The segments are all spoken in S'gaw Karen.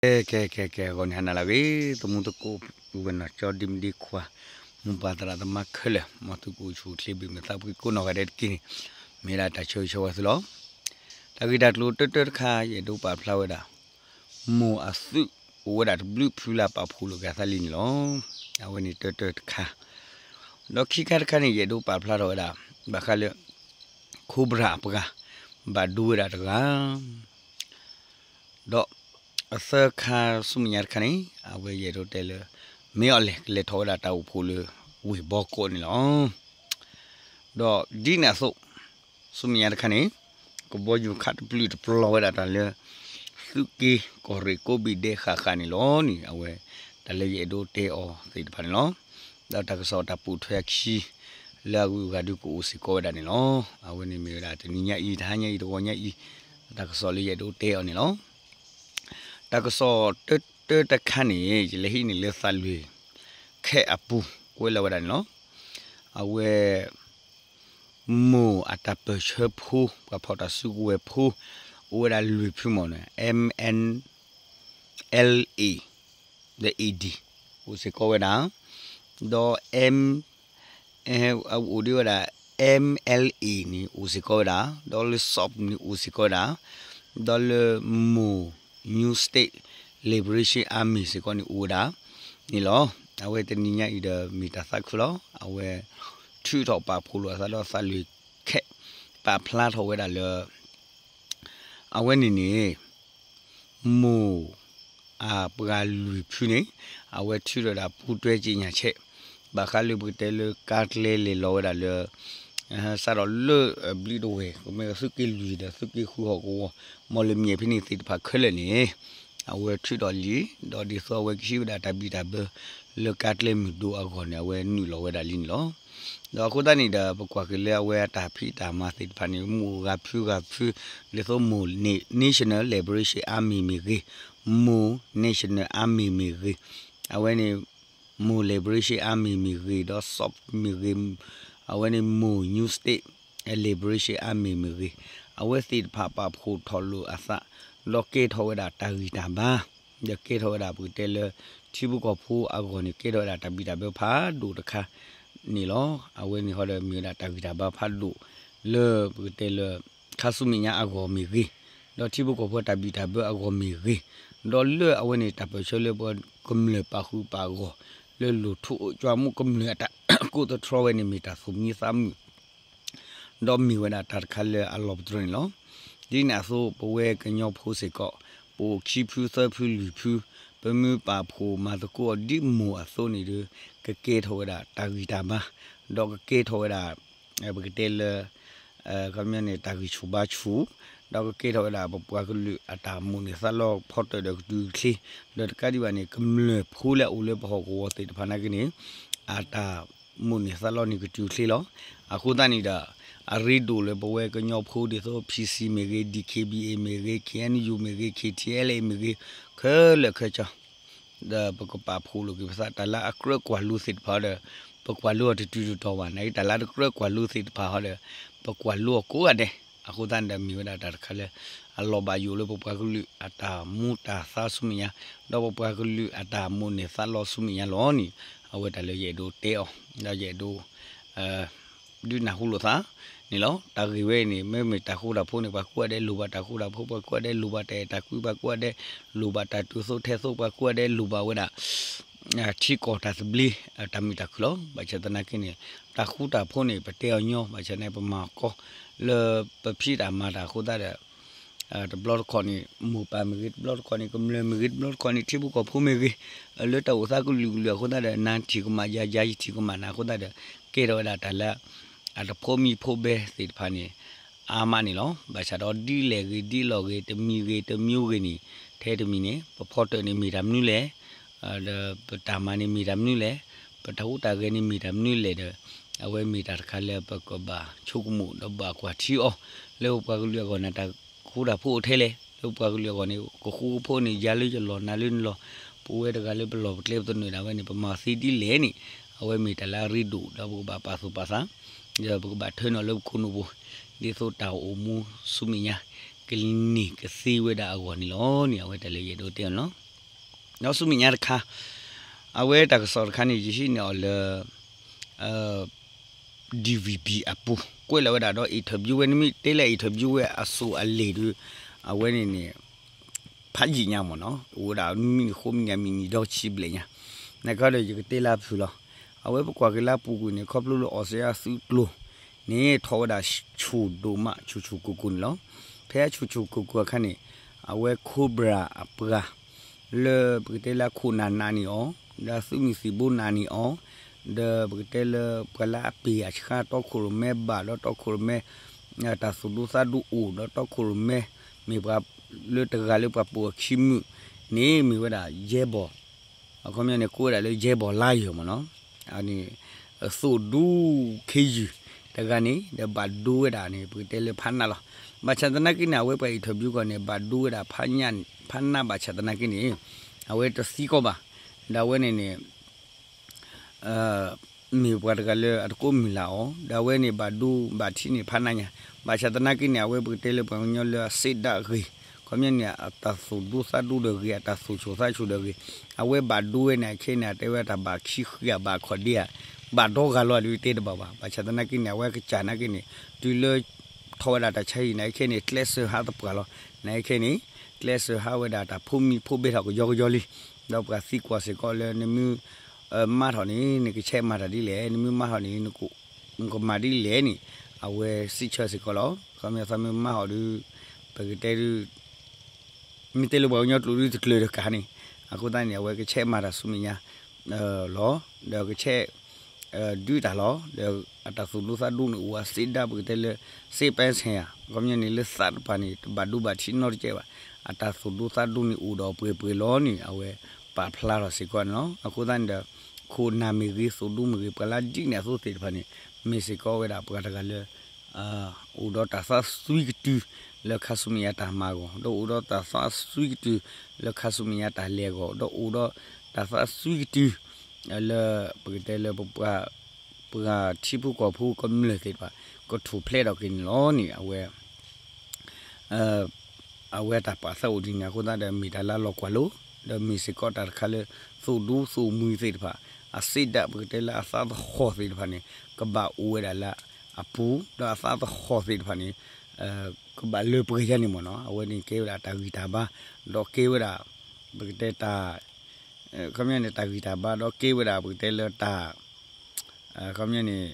ကဲ ကဲ ကဲ ကဲ ဂီၤန့ၣ်ဟါနၤလၢအဂ့ၤ သမူသကိး ပုၢ်ဝဲၢ်နီၢ်ကၠီ ဒ့မုၣ်ဒ့ခွါ မိၢ်ပၢ်သရၣ်သမါခဲလၢာ် မ်သုကအိၣ်ဆူၣ်အိၣ်ချ့ ဘၣ်မုာ်သးဖှံကိးနီၢ်ဂၤဒဲးတက့ၢ်န့ၣ် မ့ၢ်ဒၣ်တၢ်ဆၢဂ့ၤဆၢဝါသုလီၤ. တၢ်ဂ့ၢ်တၢ်ကျိၤတၢတၢတခါ ယအဲၣ်ဒိးပာ်ဖျါဝဲဒၣ် မိၢ်အသုးအိၣ်ဝဲဒၣ်တဘျုးဖုလၢပာ်ဖှိၣ်လိာ်က့ၤအသးလံန့ၣ်လီၤ. အဝဲန့ၣ်တၢတၢတခါ ဒီးခံခါတခါန့ၣ် ယအဲၣ်ဒိးပာ်ဖျါထီၣ်ဝဲဒၣ် ဘၣ်ဃးလၢ Cobra အပှၤ ဘၣ်ဒိဝဲဒၣ်တဂၤ ဒီးအသၢခါဆူမဲာ်ညါတခါန့ၣ် အဝဲယအဲၣ်ဒိးတဲလၢ မ့ၢ်အီၤလဲၣ် ကလဲၤထီၣ်ဝဲဒၣ်တၢ်အိၣ်ဖှိၣ်လၢ ဝ့ၢ်ဘီကီးန့ၣ်လီၤ. ဒီးဒ်န့ၣ်အသိး ဆူမဲာ်ညါတခါန့ၣ် ကဘီယူၤခးတပျုာ်တပျီၤဝဲဒၣ်တၢ်လၢ သုးက့ကီၢ်ရ့ၣ်ကိးဘ့ၣ်ဒဲးဃၣ်ဃၣ်န့ၣ်လီၤန့ၣ် အဝဲ တၢ်လၢယအဲၣ်ဒိးတဲအီၤသ့ၣ်တဖၣ်န့ၣ်လီၤ. ဒီးတၢ်ကစီၣ်တၢ်ပိာ်ထွဲအခံ လၢအဂုၤအဂၤဒုးကအိၣ်စ့ၢ်ကီးဝဲဒၣ်န့ၣ်လီၤ. အဝဲန့ၣ်မ့ၢ်ဝဲဒၣ်တနံၤညါအံၤ တဟါညါအံၤ တဂီၤညါအံၤ တၢ်ကစီၣ်လၢယအဲၣ်ဒိးတဲအီၤန့ၣ်လီၤ. တၢ်ကစီၣ်တၢတၢတခါန့ၣ် ယလဲၤဟံးန့ၢ်လၢသးလွံၢ်ခဲအပူၤ ကွဲးလီၤဝဲဒၣ်န့ၣ်လီၤ. အဝဲ မိၢ်အတၢ်ပၢၢ်ဆၢဖိ ပှၤဖီၣ်တၢ်စုကဝဲၤဖိ အိၣ်ဝဲဒၣ်လွံၢ်ဖုမ့ၢ်န့ၣ် M N L A ဒီး A D အိၣ်စ့ၢ်ကီးဝဲဒၣ်, ဒီး M အိၣ်ဒံးဝဲဒၣ် M L A န့ၣ် အိၣ်စ့ၢ်ကီးဝဲဒၣ်, ဒီးလၢ SOP န့ၣ် အိၣ်စ့ၢ်ကီးဝဲဒၣ်, ဒီးလၢမိၢ် New State Liberation Army စ့ၢ်ကီးန့ၣ် အိၣ်ဝဲဒၣ်န့ၣ်လီၤ. အဝဲတနံၤညါအံၤဒီးမ့ၢ်တၢ်သးခုလီၤ. အဝဲထုးထီၣ်ပာ်ဖှိၣ်လိာ်အသးဒီးသးလွံၢ်ခဲ ပာ်ဖျါထီၣ်ဝဲဒၣ်လၢ အဝဲန့ၣ်န့ၣ် မိၢ်အပှၤလွံၢ်ဖုန့ၣ် အဝဲထုးထီၣ်ဒၣ်ပူးတွဲကြေညာချက် ဘၣ်ဃးလၢပကတဲလၢကါကျဲလဲၤလီၤဝဲဒၣ်လၢ စးထီၣ်လၢဘျံးတဝဲၢ် ကမ့ၢ်သုးက့လွံၢ်ဒီးသုးက့ဃုဟီၣ်ကဝီၤ မီၢ်လမၠဲၣ်ဖဲန့ၣ်သ့ၣ်တဖၣ်ခဲလၢာ်န့ၣ် အဝဲထုးထီၣ်လံ, ဒီးဒ်သိးအဝဲကဟံးဝဲဒၣ်တၢ်ဘံၣ်တၢ်ဘၢ လၢကါကျဲမုၢ်ဒိၣ်အဂီၢ်န့ၣ် အဝဲနုာ်လီၤဝဲဒၣ်လံန့ၣ်လီၤ. ဒီးအဃိသတးန့ၣ်ဒီး ပကွၢ်က့ၤလၢအဝဲအတၢ်ဖံးတၢ်မၤသ့ၣ်တဖၣ်န့ၣ် မိၢ်ဂၤဖုဂၤဖု ဒ်သိးမိၢ် National Liberation Army မ့ၢ်ဂ့ၤ, မိၢ် National Army မ့ၢ်ဂ့ၤ, အဝဲန့ၣ် မိၢ် Liberation Army မ့ၢ်ဂ့ၤ, ဒီး SOP မ့ၢ်ဂ့ၤ, အဝဲန့ၣ်မိၢ် New State Liberation Army မ့ၢ်ဂ့ၤ, အဝဲသ့ၣ်တဖၣ်ပာ်ဖှိၣ်ထီၣ်လိာ်အသး ဒီးကဲထီၣ်ဝဲဒၣ်တၢ်ဂံၢ်တၢ်ဘါ, ဒီးကဲထီၣ်ဝဲဒၣ်ပကတဲလၢ ထံဖိကီၢ်ဖိအဂီၢ်န့ၣ် ကဲထီၣ်ဝဲဒၣ်တၢ်ဘံၣ်တၢ်ဘၢဖးဒိၣ်တခါန့ၣ်လီၤ. အဝဲန့ၣ်ဃီဒီးမ့ၢ်ဝဲဒၣ်တၢ်ဂံၢ်တၢ်ဘါဖးဒိၣ် လၢပကတဲလၢ ခါဆူမဲာ်ညါအဂီၢ်မ့ၢ်ဂ့ၤ, ဒီးထံဖိကီၢ်ဖိတၢ်ဘံၣ်တၢ်ဘၢအဂီၢ်မ့ၢ်ဂ့ၤ, ဒီးလၢအဝဲန့ၣ်တၢ်ပၢၢ်ဆၢလၢပှၤကမျၢၢ်ပာ်ဃုာ်ပာ်ဂီၢ် လၢလိၣ်ထူၣ်အိၣ်ကွၢ်မူကမျၢၢ်အတၢ်ကိးသတြီဝဲန့ၣ် မ့ၢ်တၢ်သူၣ်မံသးမုာ် ဒီးမ့ၢ်ဝဲဒၣ်တၢ်တခါလၢအလီၤပတြၢၤန့ၣ်လီၤ. ဒ်န့ၣ်အသိး ပဝဲကညီဖိစ့ၢ်ကီး ပအိၣ်ခံဖုသၢဖုလွံၢ်ဖု ပမ့ၢ်ပာ်ဖှိၣ်မၤသကိးအီၤဒ်မိၢ်အသိးန့ၣ်ဒီး ကကဲထီၣ်ဝဲဒၣ်တၢ်ဂံၢ်တၢ်ဘါ, ဒီးကကဲထီၣ်ဝဲဒၣ် ပကတဲလၢ ခီပညီန့ၣ် တၢ်ဂံၢ်ဆူၣ်ဘါဆူၣ်, ဒီးကကဲထီၣ်ဝဲဒၣ်ပပှၤကလုာ်အတၢ်မိၣ်န့ၢ်သးလီဖီတၢၣ်ဒီးကတုၤကချ့, ဒီးတကးဒံးဘၣ်န့ၣ် ကမျၢၢ်ဖိလၢအအိၣ်လၢပဟီၣ်ကဝီၤသ့ၣ်တဖၣ်နာ်က့န့ၣ် အတၢ်မိၣ်န့ၢ်သးလီန့ၣ်ကတုၤကချ့လီၤ. အဃိသတးန့ၣ်ဒီး အရ့ဒိၣ်လၢပဝဲကညီဖိဒ်သိး P C မ့ၢ်ဂ့ၤ, D K B A မ့ၢ်ဂ့ၤ, K N U မ့ၢ်ဂ့ၤ, K T L A မ့ၢ်ဂ့ၤ, ခဲလၢာ်ခဲဆ့ ဒီးပကပာ်ဖှိၣ်လိာ်က့ၤပသး တၢ်လၢအကြၢးကွၢ်လိသ့ၣ်တဖၣ်ဒီး ပကွၢ်လိအီၤတတုၤတတီၤဘၣ်. နာ်က့တၢ်လၢအတကြၢးကွၢ်လိသ့ၣ်တဖၣ်ဟီဒီး ပကွၢ်လိအီၤကိးဂၤဒဲး. အဃိသတးန့ၣ်ဒီး မ့ၢ်ဝဲဒၣ်တၢ်တခါလၢ အလီၤဘၣ်ယိၣ်လၢပပှၤကလုာ်အတၢ်မူတၢ်သးဆူမဲာ်ညါ, ဒီးပပှၤကလုာ်အတၢ်မိၣ်န့ၢ်သးလီဆူမဲာ်ညါလီၤန့ၣ် အဝဲတၢ်လၢယအဲၣ်ဒိးတဲအီၤ ဒီးယအဲၣ်ဒိး ဒုးနၢ်ဟူလိာ်သးန့ၣ်လီၤ. တၢ်ဂ့ၢ်ဝဲအံၤန့ၣ် မ့မ့ၢ်တၢ်ဃူတၢ်ဖိးန့ၣ် ပှၤကိးဂၤဒဲးလိၣ်ဘၣ်တၢ်ဃူတၢ်ဖိး, ပှၤကိးဂၤဒဲးလိၣ်ဘၣ်တၢ်အဲၣ်တၢ်ကွံ, ပှၤကိးဂၤဒဲး လိၣ်ဘၣ်တၢ်တုၤသိးထဲသိး, ပှၤကိးဂၤဒဲးလိၣ်ဘၣ်ဝဲဒၣ် ထံကီၢ်တၢ်သဘျ့ တၢ်မုာ်တၢ်ခုၣ်လီၤ. ဘၣ်ဆၣ်သနာ်က့န့ၣ် တၢ်ဃူတၢ်ဖိးန့ၣ် ပတဲအီၤညီ, ဘၣ်ဆၣ်န့ၣ် ပမၤအီၤကီ လၢပဖံးတၢ်မၤတၢ်အဃိသတးဒီး တဘျီတခီၣ်န့ၣ် မိၢ်ပၢ်မ့ၢ်ဂ့ၤ, တဘျီတခီၣ်န့ၣ် ကမျၢၢ်မ့ၢ်ဂ့ၤ, တဘျီတခီၣ်န့ၣ် ထံဖိကီၢ်ဖိမ့ၢ်ဂ့ၤ, လၢတၢ်အိၣ်သးကလုာ်ကလုာ်အဃိသတးဒီး နၤထံၣ်ကမၣ်ယၤ, ယၤယထံၣ်ကမၣ်နၤအဃိသတးဒီး ကဲထီၣ်ဝဲဒၣ်တၢ်လၢ အတဖိးမံဖိးဘဲသ့ၣ်တဖၣ်န့ၣ် အါမးန့ၣ်လီၤ. ဘၣ်ဆၣ်ဒီးဒ်လဲၣ်ဂ့ၤ, ဒ်လဲၣ်ဂ့ၤ, တမံၤဂ့ၤ, တမံၤဂ့ၤန့ၣ် ထဲတမံၤန့ၣ် ပဖီတၢၣ်န့ၣ်မ့ၢ်တၢ်မနုၤလဲၣ်, ဒီးပတၢ်မၤန့ၣ်မ့ၢ်တၢ်မနုၤလဲၣ်, ပတၢ်ဟူးတၢ်ဂဲၤန့ၣ်မ့ၢ်တၢ်မနုၤလဲၣ်ဒီး အဝဲမ့ၢ်တၢ်တခါလၢပကဘၣ်ဆိကမိၣ်ဒီးဘၣ်ကွၢ်ထံအီၤ လၢပပှၤကလုာ်အဂီၢ်န့ၣ် တၢ်ဃူတၢ်ဖိးအိၣ်ထဲလဲၣ်, လၢပပှၤကလုာ်အဂီၢ်န့ၣ် ကဃူကဖိးန့ၣ် ယၤလၢယလီၢ် နၤလၢနလီၢ်, ပဝဲတဂၤလၢပလီၢ်ပကျဲပသနၢၣ်ဒၣ်ဝဲန့ၣ် ပမၤသ့ဒ်လဲၣ်န့ၣ် အဝဲမ့ၢ်တၢ်လၢအရ့ဒိၣ်ဒီးပကဘၣ်ပာ်သူၣ်ပာ်သး ဒီးပကဘၣ်ထၢနုာ်လၢပခိၣ်နူာ်ပူၤ ဒ်သိးတၢ်အိၣ်မူဆူမဲာ်ညါ ကန့ၢ်ကသ့ဝဲဒၣ်အဂီၢ်န့ၣ်လီၤန့ၣ် အဝဲတၢ်လၢယအဲၣ်ဒိးတဲအီၤန့ၣ်လီၤ. ဒီးဆူမဲာ်ညါတခါ အဝဲတၢ်ကစီၣ်တခါန့ၣ် ယဟံးန့ၢ်အီၤလၢ DVB အပူၤ ကွဲးလီၤဝဲဒၣ်ဒီး interview ဝဲ နမ့ၢ်တဲလၢ interview ဝဲအစိၤအလ့ၢ်ဒီး အဝဲန့ၣ်န့ၣ် ဖးယံာ်ညါမ့ၢ်နီၤ အိၣ်ဝဲဒၣ်မံးနံးဃိးမံးနံး မံးနံးဒီဆံဘျဲၣ်ညါ နကဒီးယကတဲလၢဖုၣ်လီၤ. အဝဲပကွၢ်က့ၤလၢအပူၤကွံာ်န့ၣ် ခီဖျိလၢ အီစထြ့လယါ သုးကျိၤန့ၣ် ထီၣ်ဝဲဒၣ်ဆူၣ်ဒိၣ်မး ဆူၣ်ဆူၣ်ကိၢ်ကိၢ်န့ၣ်လီၤ. ဖဲအဆူၣ်ဆူၣ်ကိၢ်ကိၢ်အခါန့ၣ် အဝဲ Cobra အပှၤ လၢပကတဲလၢအခိၣ်နၢ်နာ်န့ၢ်အီၤ ဒီးသုးမုၢ်သံၣ်ဘိနာ်န့ၢ်အီၤ ဒီးပကတဲလၢပှၤလၢအပ့ၢ်အဆှါတီခိၣ်ရိၣ်မဲဘၣ် ဒီးတီခိၣ်ရိၣ်မဲ တၢ်သူၣ်ဒူသးဒူအိၣ် ဒီးတီခိၣ်ရိၣ်မဲ မ့ၢ်ပှၤလၢတဂၤလၢပှၤပိာ်အခံမုၣ်န့ၣ် မ့ၢ်ဝဲဒၣ်ယဲဘီၣ် အခီပညီန့ၣ် ကိးဝဲဒၣ်လၢယဲဘီၣ်လါယၢၢ်မ့ၢ်နီၤ အန့ၣ် သိၣ်ဒူခ့ယုၢ်တဂၤန့ၣ် ဒီးဘၣ်ဒိဝဲဒၣ်န့ၣ် ပကတဲလၢဖးနးလီၤ. ဘၣ်ဆၣ်သနာ်က့န့ၣ် အဝဲပှၤ interview ကီးန့ၣ် ဘၣ်ဒိဝဲဒၣ်ဖးနး ဘၣ်ဆၣ်သနာ်က့န့ၣ် အဝဲတသံကီးဘၣ် ဒီးအဝဲန့ၣ်န့ၣ် မ့ၢ်ပှၤတဂၤလၢအတကိးမုၢ်လၢ်အီၤ ဒီးအဝဲန့ၣ်ဘၣ်ဒိဘၣ်ထံးန့ၢ်ဖးနးညါ ဘၣ်ဆၣ်သနာ်က့န့ၣ် အဝဲပကတဲလၢပှၤကညီလၢအစ့ဒၣ်ဂ့ၤ ခီပညီန့ၣ် အတၢ်သူၣ်ဒူသးဒူဒီးဂ့ၤ အတၢ်သူၣ်ဆူၣ်သးဆူၣ်ဒီးဂ့ၤ အဝဲဘၣ်ဒိဝဲန့ၣ် အခဲန့ၣ် အတဲဝဲတၢ်ဘၣ်ခံဃံအဘၣ်ခီၣ်ဒ့ဧါ ဘၣ်ဒီဂၤလီၤဒုးတဲတဘၣ်ဘၣ် ဘၣ်ဆၣ်သနာ်က့န့ၣ် အဝဲကစၢ်နာ်က့န့ၣ် တုၤလၢ ထီၣ်ဝဲဒၣ်တၢ်ဆါဟံၣ်န့ၣ် အခဲန့ၣ် ကျဲးစၢးဟးသပှၢ်လီၤ န့ၣ်အခဲန့ၣ် ကျဲးစၢးဟးဝဲဒၣ်တၢ်ဖိမံၤဖိဘဲထီၣ်ကယီကယီလံ ဒီးပှၤသံကွၢ်စ့ၢ်ကီးလၢ နမ့ၢ် မၤထီၣ်န့ၣ် နကဆဲးမၤတၢ်ဒ်လဲၣ် နမ့ၢ်မၤထီၣ်န့ၣ် နကမၤဒ်လဲၣ်န့ၣ် အဝဲစံးဆၢစ့ၢ်ကီးလီၤ. ခီပညီသးမ့ၢ်မၤထီၣ်ဒုး ပကတဲဒုး မ့ၢ်တဲလၢပှၤကညီကျိာ်ဒုးတကျၢၤတကးန့ၣ် အဃိသတးန့ၣ် အဝဲကဆဲးမၤတၢ်ဆူမဲာ်ညါ လီၤ ဒီးကဆဲး ဒုးတၢ်လီၤ ဒီးအတၢ်သူၣ်ဒူသးဒူန့ၣ်အိၣ်အစ့ဒၣ်ပကတဲလၢ စ့ပဲဆဲးဧါ ခီပညီန့ၣ်လၢသးတပၤန့ၣ် တဘၣ်ဒိဘၣ်ထံးနီတကဲဘၣ် အတၢ်သူၣ်ဒူသးဒူန့ၣ်အိၣ်ဒီးပှဲၤပှဲၤလီၤန့ၣ် အဝဲပာ်ဖျါထီၣ်စ့ၢ်ကီးန့ၣ်လီၤ. အဃိသတးန့ၣ်ဒီး ခိၣ်နၢ်မ့ၢ်ဂ့ၤ သူၣ်ဒူမ့ၢ်ဂ့ၤ ပှၤလၢဒ်န့ၣ်အသိးသ့ၣ်တဖၣ်န့ၣ် မ့ၢ်စ့ၢ်ကီးဝဲဒၣ်ပှၤတဂၤလၢ အိၣ်ဒီးတၢ်သးစွံကတုၤ လၢခါဆူမဲာ်ညါတၢ်မၤအဂီၢ် ဒီးအိၣ်ဒီးတၢ်သးစွံကတုၤ လၢခါဆူမဲာ်ညါတၢ်လဲၤအဂီၢ် ဒီးအိၣ်ဒီးတၢ်သးစွံကတုၤ လၢပကတဲလၢပပှၤ ပှၤထံဖိကီၢ်ဖိကမျၢၢ်သ့ၣ်တဖၣ် ကထူၣ်ဖျဲးထီၣ်က့ၤန့ၣ်လီၤန့ၣ် အဝဲ အဝဲတၢ်ပာ်သးအိၣ်ဒ်န့ၣ် အဃိသတးဒီးမ့ၢ်တၢ်လၢအလီၤကွၢ်လိ ဒီးမ့ၢ်စ့ၢ်ကီးတၢ်တခါလၢ သူၣ်ဒူသူၣ်မှံၤသ့ၣ်တဖၣ် အစ့ဒၣ်ပကတဲလၢအသးသဟီၣ်သ့ၣ်တဖၣ်န့ၣ် ကဘၣ်အိၣ်ဝဲဒၣ်လၢအပူၤ ဒီးအသးသဟီၣ်သ့ၣ်တဖၣ်န့ၣ် ကဘၣ်လၢပှဲၤယါန့ၣ်မ့ၢ်နီၤ အဝဲန့ၣ်ကဲဝဲဒၣ်တၢ်ဂံၢ်တၢ်ဘါ ဒီးကဲဝဲဒၣ် ပကတဲတၢ် ခီပညီန့ၣ် တၢ်ဂံၢ်တၢ်ဘါ ဒီးကဲဝဲဒၣ်ပကတဲလၢတၢ် ခီပညီန့ၣ်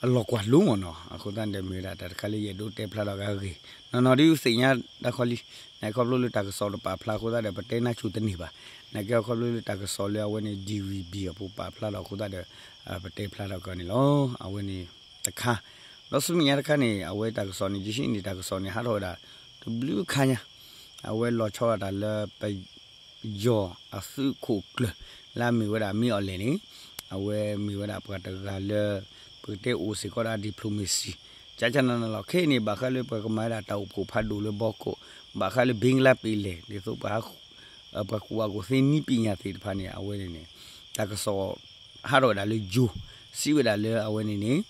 အလီၤကွၢ်လိမ့ၢ်နီၤ အဃိသတးန့ၣ်ဒီးမ့ၢ်ဝဲဒၣ်တၢ်တခါလၢယအဲၣ်ဒိးတဲဖျါထီၣ်က့ၤအဂ့ၢ် နီၢ်နီၢ်ဒုးသ့ၣ်ညါတၢ်ခီလံ န့ၣ်ခီဖျိလၢတၢ်ကစီၣ်တပာ်ဖျါအဃိသတးဒီး ပတဲနါဆိတန့ၢ်ဘၣ် နာ်က့ခီဖျိလၢတၢ်ကစီၣ်လၢအဝဲန့ၣ် DVB အပူၤပာ်ဖျါထီၣ်အဃိသတးဒီး ပတဲဖျါထီၣ်က့ၤန့ၣ်လီၤ အဝဲန့ၣ်တခါ ဒီးဆူမဲာ်ညါတခါန့ၣ် အဝဲတၢ်ကစီၣ်န့ၣ် ယဟံးန့ၢ်တၢ်ကစီၣ်န့ၣ် ဟးထီၣ်ဝဲဒၣ် တဘျုးခါညါ အဝဲလီၤဆီဒၣ်တၢ်လၢပ ယီၤအသုးခိၣ်ကျၢၢ် လၢအမ့ၢ်ဝဲဒၣ်မ့ၢ်အီၤလဲၣ်န့ၣ် အဝဲမ့ၢ်ဝဲဒၣ်ပှၤတဂၤလၢ ပကတဲအိၣ်စ့ၢ်ကီးဒၣ် diplomacy ကကနနလီၤ ခဲအံၤန့ၣ် ဘၣ်ဃးလၢပှၤကမၤဝဲဒၣ်တၢ်အိၣ်ဖှိၣ်ဖးဒိၣ်လၢဘီကီး ဘၣ်ဃးလၢ ဘ့ကလါပ့ၤလဲၣ် ဒ်သိးပှၤ ပှၤကူၣ်ဘၣ်ကူၣ်သ့နည်းပညာသ့ၣ်တဖၣ်န့ၣ် အဝဲန့ၣ်န့ၣ် တၢ်ကစီၣ် ဟးထီၣ်ဝဲဒၣ်လၢယိၤ စံးဝဲဒၣ်လၢအဝဲန့ၣ်န့ၣ်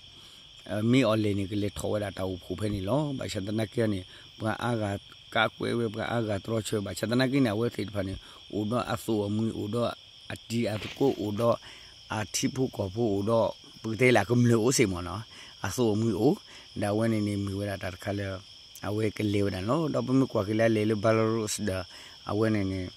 မ့ၢ်အီၤလဲၣ်န့ၣ် ကလဲၤထီၣ်ဝဲဒၣ်တၢ်အိၣ်ဖှိၣ်ဖဲန့ၣ်လီၤ. ဘၣ်ဆၣ်သနာ်က့န့ၣ် ပှၤအါဂၤကးကွဲးဝဲ ပှၤအါဂၤတြီဆၢ ဘၣ်ဆၣ်သနာ်က့န့ၣ် အဝဲသ့ၣ်တဖၣ်န့ၣ် အိၣ်ဒီးအသူၣ်အမှံၤ အိၣ်ဒီးအတံၤအသကိး အိၣ်ဒီးအထံဖိကီၢ်ဖိ အိၣ်ဒီး ပကတဲလၢအကမျၢၢ်အိၣ်စ့ၢ်မ့ၢ်နီၤ အသူၣ်အမှံၤအိၣ် ဒီးအဝဲန့ၣ်န့ၣ် မ့ၢ်ဝဲဒၣ်တၢ်တခါလၢ အဝဲကလဲၤဝဲဒၣ်န့ၣ်လီၤ. ဒီးပမ့ၢ်ကွၢ်က့ၤလၢအလဲၤလၢ Belarus ဒီး အဝဲန့ၣ်န့ၣ်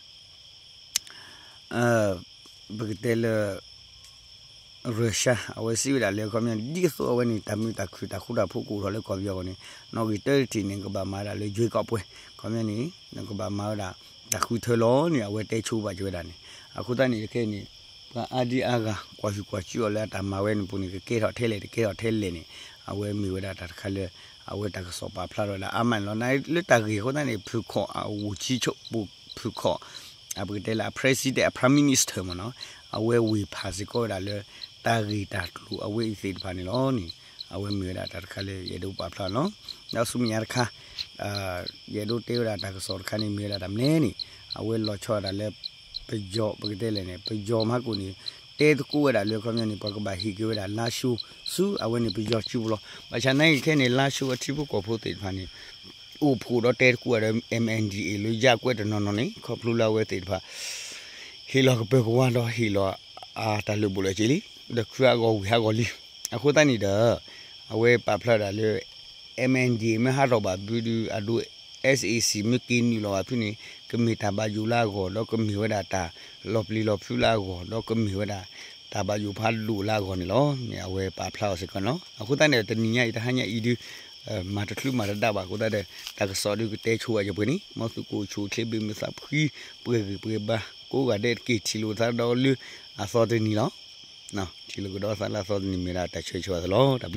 ပကတဲလၢ Russia အဝဲစံးဝဲဒၣ်လၢ ခီပညီ ဒ်သိးအဝဲန့ၣ် တၢ်မုာ်တၢ်ခုၣ်တၢ်ဃူတၢ်ဖိးကအိၣ်ထီၣ်လၢကီၢ်ပယီၤအဂီၢ်န့ၣ် နီၣ်ဂံၢ်တၢတထံၣ်န့ၣ် ကဘၣ်မၤဝဲဒၣ်လၢ ရွေးကောက်ပွဲ ခီပညီန့ၣ် နကဘၣ်မၤဝဲဒၣ် တၢ်ဃုထၢလီၤန့ၣ် အဝဲတဲဆိပာ်စၢၤဝဲဒၣ်န့ၣ် အဃိသတးန့ၣ် ခဲအံၤန့ၣ် ပှၤအါဒံအါဂၤ ကွၢ်ဟုၣ်ကွၢ်စူၣ်အီၤလၢအတၢ်မၤဝဲန့ၣ်ပူၤန့ၣ် ကကဲထီၣ်ထဲလဲၣ် တကဲထီၣ်ထဲလဲၣ်န့ၣ် အဝဲမ့ၢ်ဝဲဒၣ်တၢ်တခါလၢ အဝဲတၢ်ကစီၣ်ပာ်ဖျါထီၣ်ဝဲဒၣ်အါမးန့ၣ်လီၤ. လၢတၢ်ဂ့ၢ်အဃိသတးန့ၣ် ဖုၣ်ခီၣ် အဝူၣ်ဆံဆိ ပူၤဖုၣ်ခီၣ် ပကတဲလၢအ president အ prime minister မ့ၢ်နီၤ အဝဲဝ့ၢ်ဖးစ့ၢ်ကီးဝဲဒၣ်လၢ တၢ်ဂ့ၢ်တၢ်ကျိၤအဝဲအံၤသ့ၣ်တဖၣ်န့ၣ်လီၤန့ၣ် အဝဲမ့ၢ်ဝဲဒၣ်တၢ်တခါလၢယအဲၣ်ဒိးပာ်ဖျါလီၤ. ဒီးဆူမဲာ်ညါတခါ ယအဲၣ်ဒိးတဲဝဲဒၣ်တၢ်ကစီၣ်တခါန့ၣ် မ့ၢ်ဝဲဒၣ်တၢ်မနုၤန့ၣ် အဝဲလီၤဆီဒၣ်တၢ်လၢ ပယီၤ ပကတဲလဲၣ်န့ၣ် ပယီၤမဟါကိၣ်န့ၣ် တဲသကိးဝဲဒၣ်လၢခီပညီန့ၣ် ပှၤကဘၣ်ဟ့ၣ်က့ၤဝဲဒၣ် လါၡိ ဆူအဝဲန့ၣ် ပယီၤစုပူၤလီၤ. ဘၣ်ဆၣ်သနာ်က့ခဲအံၤန့ၣ် လါၡိအထံဖိကီၢ်ဖိသ့ၣ်တဖၣ်န့ၣ် အိၣ်ဖှိၣ်ဒီးတဲသကိးဒီး M N D A လၢယၢ်ကွဲၢ်တနီၤနီၤန့ၣ် ခီဖျိလၢအဝဲသ့ၣ်တဖၣ် ဟ့ၣ်လီၤကပၢၤကဝါဒီးဟ့ၣ်လီၤအတၢ်လုၢ်ဘိၣ်လၢက့ၤလံ ဒီးခုအဂီၢ်ဝံၤဟးဂီၤလံ. အဃိသတးန့ၣ်ဒီး အဝဲပာ်ဖျါဒၣ်လၢ M N D A မ့ၢ်ဟးထီၣ်ဘၣ်ဘုဒုး အဒိ S A C မ့ၢ်က့ၤနုာ်လီၤဘၣ်ဖုန့ၣ် ကမ့ၢ်တၢ်ဘၣ်ယိၣ်လၢအဂီၢ် ဒီးကမ့ၢ်ဝဲဒၣ်တၢ်လီၤပျံၤလီၤဖုးလၢအဂီၢ် ဒီးကမ့ၢ်ဝဲဒၣ်တၢ်ဘၣ်ယိၣ်ဖးဒိၣ်လၢအဂီၢ်န့ၣ်လီၤ. မ့ၢ်အဝဲပာ်ဖျါအီၤစ့ၢ်ကီးန့ၣ်လီၤ. အဃိသတးန့ၣ် တနံၤညါအံၤတဟါညါအံၤဒုး မၤတချုးမၤတဒါဘၣ် အဃိသတးဒီး တၢ်ကစီၣ်ဒုးကတဲဆိဝဲယပှဲၤန့ၣ် မ်သုကအိၣ်ဆူၣ်အိၣ်ချ့ဘၣ်မုာ်သးဖှံ ပှဲၤဂံၢ်ပှဲၤဘါ ကိးဂၤဒဲးတက့ၢ် ထံၣ်လိာ်သးဒီးလၢအသီတနံၤလီၤ. ထံၣ်လိာ်ကဒီးသးလၢအသီတနံၤမ့ၢ်ဒၣ်တၢ်ဆၢဂ့ၤဆၢဝါသးလီၤ. တၢ်ဘျုး